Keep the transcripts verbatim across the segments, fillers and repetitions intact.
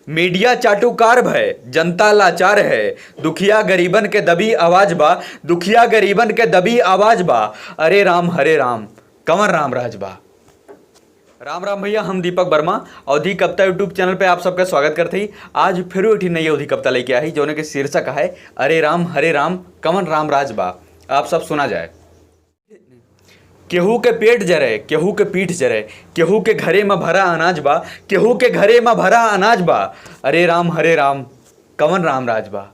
मीडिया चाटुकार भय, जनता लाचार है, दुखिया गरीबन के दबी आवाज बा, दुखिया गरीबन के दबी आवाज बा। अरे राम, हरे राम, कवन राम राज बा। राम राम भैया, हम दीपक वर्मा, अवधी कविता YouTube चैनल पे आप सबका स्वागत करते ही। आज फिर एक ठे नई अवधी कविता लेके आई, जौने के शीर्षक है अरे राम, हरे राम, कवन राम राज बा। आप सब सुना जाए। केहू के पेट जरे, केहू के पीठ जरे, केहू के घरे में भरा अनाज बा, केहू के घरे में भरा अनाज बा। अरे राम, हरे राम, कवन राम राज बा।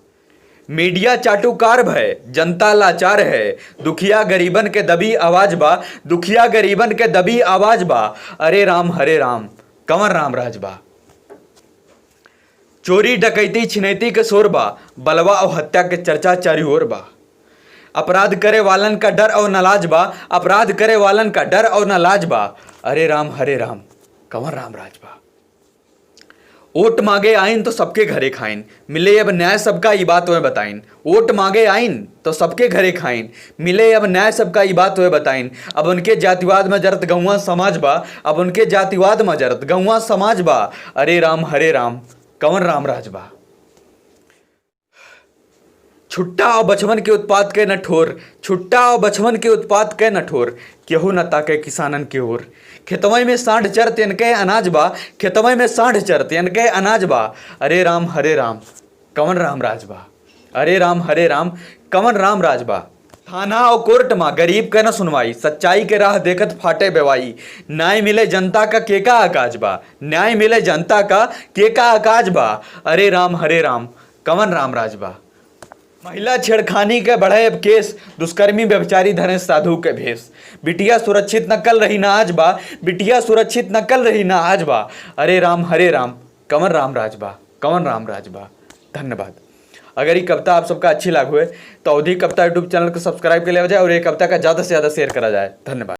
मीडिया चाटुकार भय, जनता लाचार है, दुखिया गरीबन के दबी आवाज बा, दुखिया गरीबन के दबी आवाज बा। अरे राम, हरे राम, कवन राम राज बा। चोरी, डकैती, छिनैती के शोर बा, बलवा और हत्या के चर्चा चारी ओर बा। अपराध करे वालन का डर और न लाज बा, अपराध करे वालन का डर और न लाज बा। अरे राम, हरे राम, कवन राम राज बा। ओट मांगे आइन तो सबके घरे खाइन, मिले अब न्याय सबका ई बात वह बताइन। ओट मांगे आइन तो सबके घरे खाइन, मिले अब न्याय सबका ई बात वह बताइन। अब उनके जातिवाद में जरत गौवा समाज बा, अब उनके जातिवाद में जरत गौवा समाज बा। अरे राम, हरे राम, कवन राम राज बा। छुट्टा और बछवन के उत्पात के न ठोर, छुट्टा और बछवन के उत्पात के न ठोर, केहू न ताके किसानन के ओर। खेतवई में सांड चरत इनके अनाज बा, खेतवई में सांड चरत इनके अनाज बा। अरे राम, हरे राम, कवन राम राज बा। अरे राम, हरे राम, कवन राम राज बा। थाना और कोर्ट मा गरीब के न सुनवाई, सच्चाई के राह देखत फाटे बेवाई। न्याय मिले जनता का केका आकाज बा, न्याय मिले जनता का केका आकाज बा। अरे राम, हरे राम, कवन राम राज बा। महिला छेड़खानी के बढ़े अब केस, दुष्कर्मी व्यभिचारी धरे साधु के भेष। बिटिया सुरक्षित न कल रही ना आज बा, बिटिया सुरक्षित न कल रही ना आज बा। अरे राम, हरे राम, कवन राम राज बा, कवन राम राज बा। धन्यवाद। अगर ये कविता आप सबका अच्छी लाग हुए तो अवधी कविता YouTube चैनल को सब्सक्राइब कर लिया जाए और ये कविता का ज़्यादा से ज़्यादा शेयर करा जाए। धन्यवाद।